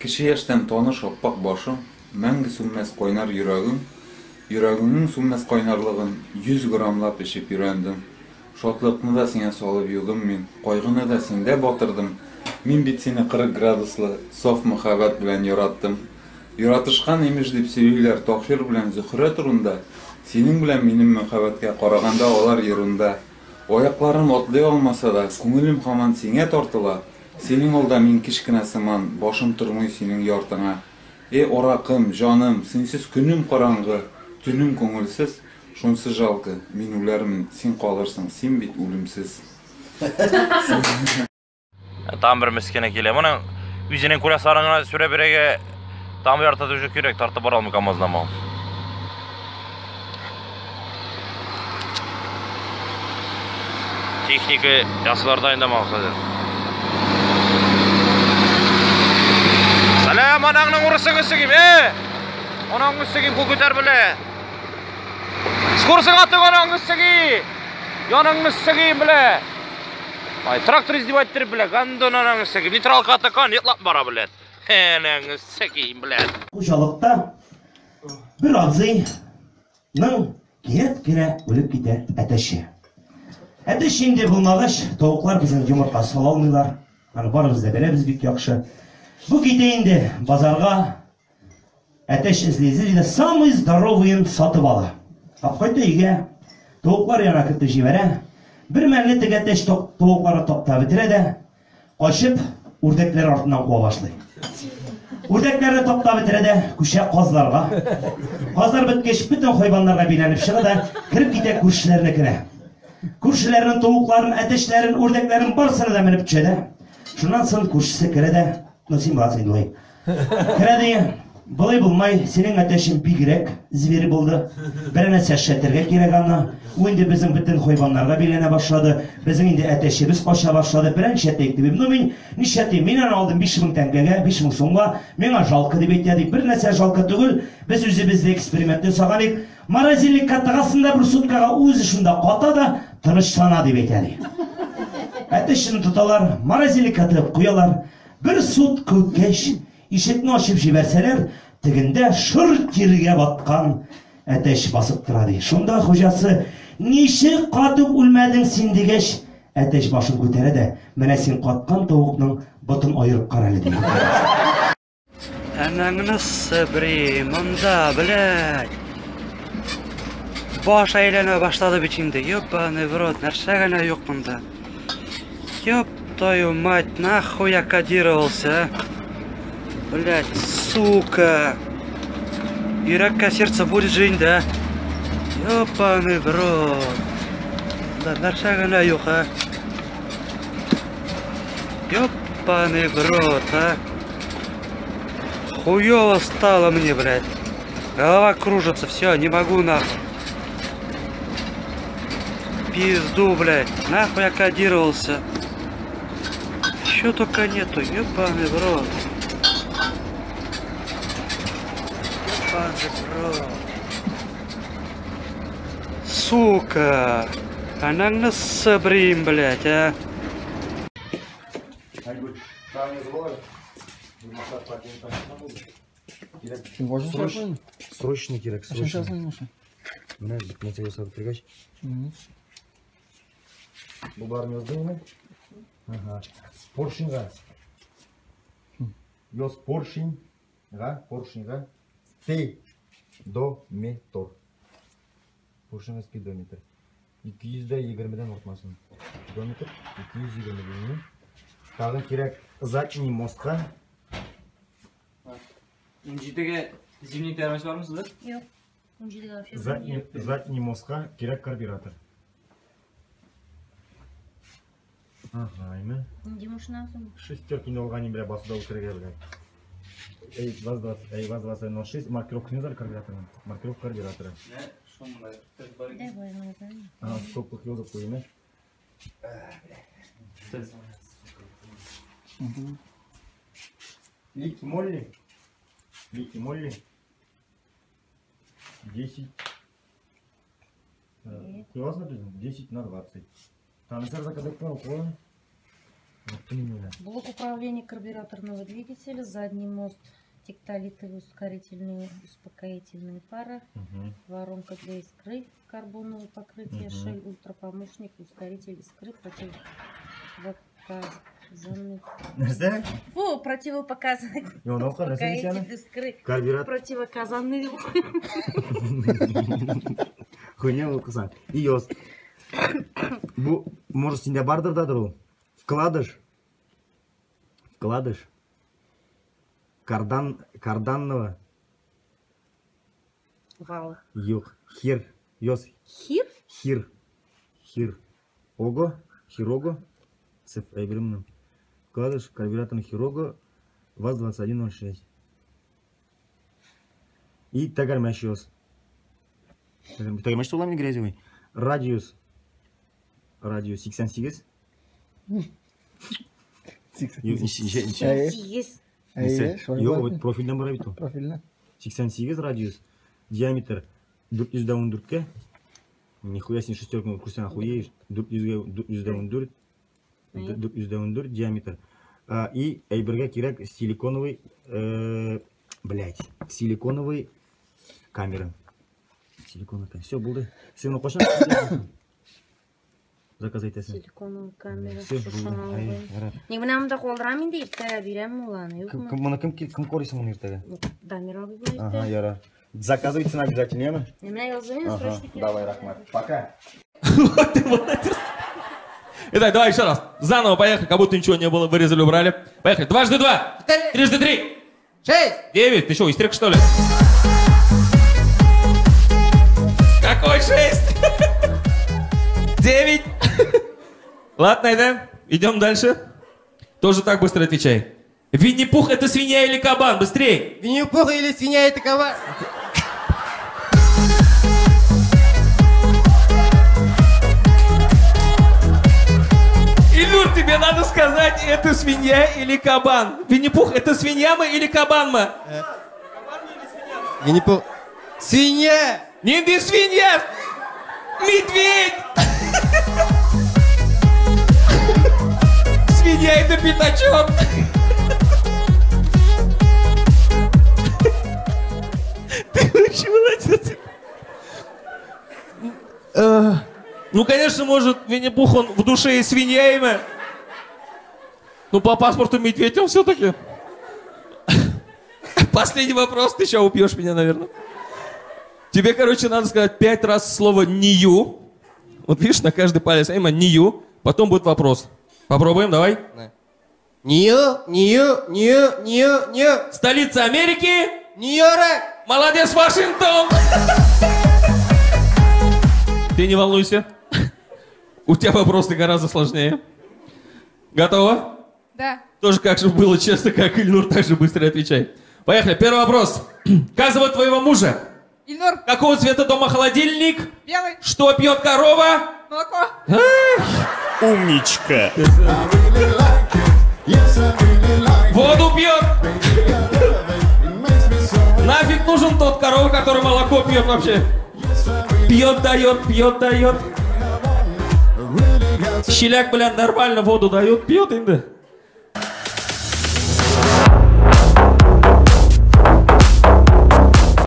Кече яшьтән таныш аппак башың, Мәңге сүнмәс кайнар йөрәгең, Йөрәгеңнең сүнмәс кайнарлыгын 100 граммлап эчеп өйрәндем. Шатлыкны да сиңа салып юдым мин, Кайгыны да синдә батырдым. Мин бит сине 40 градуслы саф мәхәббәт белән яраттым. Яратышкан имеш дип сөйлиләр Таһир белән Зөһрә турында, Синең белән минем мәхәббәткә караганда алар ерунда. Аякларым атлый алмаса да, Күңелем һаман сиңа тартыла. Синең алда мин кечкенә сыман, Башым тормый синең яртыңа. Э, аракым, җаным, синсез көнем караңгы, Төнем күңелсез, шунсы жалко, мин үләрмен, син калырсың, син бит үлемсез. Там бер мескене килә. Моның үзенең күрәсарын гына сүрә бирергә там ярты төшү кирәк, тартып бара алмый КАМАЗдан мал. Техника ясыларда инде мал хәзер. Сәлам, анаңның урысың үсегим, э! Анаңның үсегим, кул күтәр белә. Скорсың атың анаңның үсеги! Яныңны үсегим белә. Ай, трактор издевать иттереп, бля, гандон анаңны сигим. Нейтралка атакан, йоклап бара, блядь. Анаңны сигим, блядь. Хуҗалыкта бер абзыйның кинәт кенә үлеп китә әтәче. Әтәч инде булмагач, тавыклар безнең йомырка сала алмыйлар. Аны барыбыз да беләбез бик яхшы. Бу китә инде базарга. Әтәч эзли-эзли дә самый здоровыен сатып ала. Алып кайта өйгә. Тавыклар янына кертеп җибәрә. Бер мәлне теге әтәч тавыкларны таптап бетерә дә, качып, үрдәкләр артыннан куа башлый. Үрдәкләрне таптап бетерә дә, күчә казларга. Казлар беткәч, бөтен хайваннарга бәйләнеп чыга да, кереп китә күршеләрнекенә. Күршеләрнең тавыкларын, әтәчләрен, үрдәкләрен барысына да менеп төшә дә. Шуннан соң күршесе керә дә, ну син буласың инде болай. Керә ди, болай булмай, синең әтәчең бигрәк зверь булды. Бер нәрсә эшләтергә кирәк аны. Ул инде безнең бөтен хайваннарга бәйләнә башлады. Безнең инде әтәчебез кача башлады. Берәр нишләтәйек дип. Ну мин нишләтим? Мин аны алдым 5000 тәңкәгә, 5000 сумга. Миңа жалко дип әйтә ди. Бер нәрсә жалко түгел. Без үзебез дә эксперимент ясаган идек. Морозильникка тыгасың да бер суткага үзе шунда ката да тынычлана дип әйтә ди. Әтәчне тоталар, морозильникка тыгып куялар. Бер сутка үткәч, ишекне ачып җибәрсәләр, тегендә шыр тиргә баткан әтәч басып тора, ди. Шунда хуҗасы, Ничек катып үлмәдең син, дигәч, әтәч башын күтәрә дә, Менә син каткан тавыкның ботын аерып кара әле, ди. Әнәңне сыбри, монда, блядь. Баш әйләнә башлады бит инде. Ёбаный в рот, нәрсә генә юк монда. Ёб твою мать, нахуй я кодировался, а? Блядь, сука. Йөрәккә сердце будет же инде, а? Ёбаный в рот. Да, нәрсә генә юк, а? Ёбаный в рот, а? Хуёво стало мне, блядь. Голова кружится, все, не могу нахуй. Пизду, блядь. Нахуй я кодировался. Еще только нету, ебаный в рот. Ебаный в рот. Сука. Анаңны сыбрим, блядь, а. Срочно кирәк, срочно. Менә бит нәрсә ясап бетергәч. Бу барын яздыңмы? Ага. Поршеньга. Яз поршеньга, поршеньга спидометр. Поршеньга спидометр. 220-дән артмасын. Спидометр 220 димме? Тагын кирәк задний мостка. 17-гә зимний тәрмәс бармы сездә? Юк. 17-гә вообще. Задний, задний мостка кирәк карбюратор. Ага, әйме. Нинди машина соң? Шестерки инде алган инде басуда үтерергә белә. Эй, 20, эй, 20, 06, маркировка не дали карбюраторның? Маркировка карбюратора. Давай, мы знаем. Ага, скобках язып куймы? Лики Молли. Лики Молли. 10. Куяласың написано? 10 на 20. Там сэр заказать куя. Блок управления карбюраторного двигателя, задний мост, тектолитовые ускорительные, успокоительные пары, воронка для искры, карбоновое покрытие, шель, ультрапомощник, ускоритель искры, противопоказанный. Нәрсә? Фу, противопоказанный. Успокоитель искры. Карбюратор. Противоказанный. Хуйня укысаң. И яз. Бу, может, синдә бардыр дадыр ул. Вкладыш. Вкладыш. Кардан, карданного. Вала. Юк. Хир. Яз. Хир? Хир. Хир. Ого. Хирого. Әйберемне. Вкладыш карбюраторный Хирого ВАЗ-2106. И тәгәрмәч яз. Тәгәрмәч туламы грязевый? Радиус. Радиус 88. 88. Юк, вот профильдән бара бит ул. Профильдән. 88 радиус. Диаметр 414-кә. Нихуя син шестерканы күрсәң охуеешь. 414. 414 диаметр. И әйбергә кирәк силиконовый, блять, силиконовый камера. Силиконовый камера. Все, булды. Син моны кайчан заказ итәсең? Силиконовый камера. Все, булды. Ник менә монда калдырам инде, иртәгә бирәм ул аны, юкмы? Кем моны кем кем карыйсың моны иртәгә? Дамир абый белән иртәгә. Ага, ярар. Заказывайте на обязательно, яме? Менә языйм, срочно. Давай, рәхмәт. Пока. Вот ты молодец. Итак, давай еще раз. Заново поехали, как будто ничего не было. Вырезали, убрали. Поехали. 2 × 2. 3 × 3. 6. 9. Ты что, истерик, что ли? Какой 6? 9. Ладно, да? Идем дальше. Тоже так быстро отвечай. Винни-Пух это свинья или кабан? Быстрей. Винни-Пух или свинья это кабан? Илюр, тебе надо сказать, это свинья или кабан. Винни-Пух, это свинья мы или кабан мы? Винни-Пух. Свинья! Не ты свинья! Медведь! Свинья это пятачок! Ты вообще молодец. Ну, конечно, может, Винни-Пух, он в душе и свинья имя. Ну, по паспорту медведь он все-таки. Последний вопрос, ты сейчас убьешь меня, наверное. Тебе, короче, надо сказать 5 раз слово «нью». Вот видишь, на каждый палец има «нью». Потом будет вопрос. Попробуем, давай. Нью, нью, нью, нью, нью. Столица Америки? Нью-Йорк. Молодец, Вашингтон. Ты не волнуйся. У тебя вопросы гораздо сложнее. Готова? Да. Тоже как же было честно, как Ильнур, так же быстро отвечай. Поехали. Первый вопрос. Как зовут твоего мужа? Ильнур. Какого цвета дома холодильник? Белый. Что пьет корова? Молоко. Умничка. Воду пьет. Нафиг нужен тот корова, который молоко пьет вообще? Пьет, дает, пьет, дает. Щеляк, бля, нормально воду дает, пьет инде.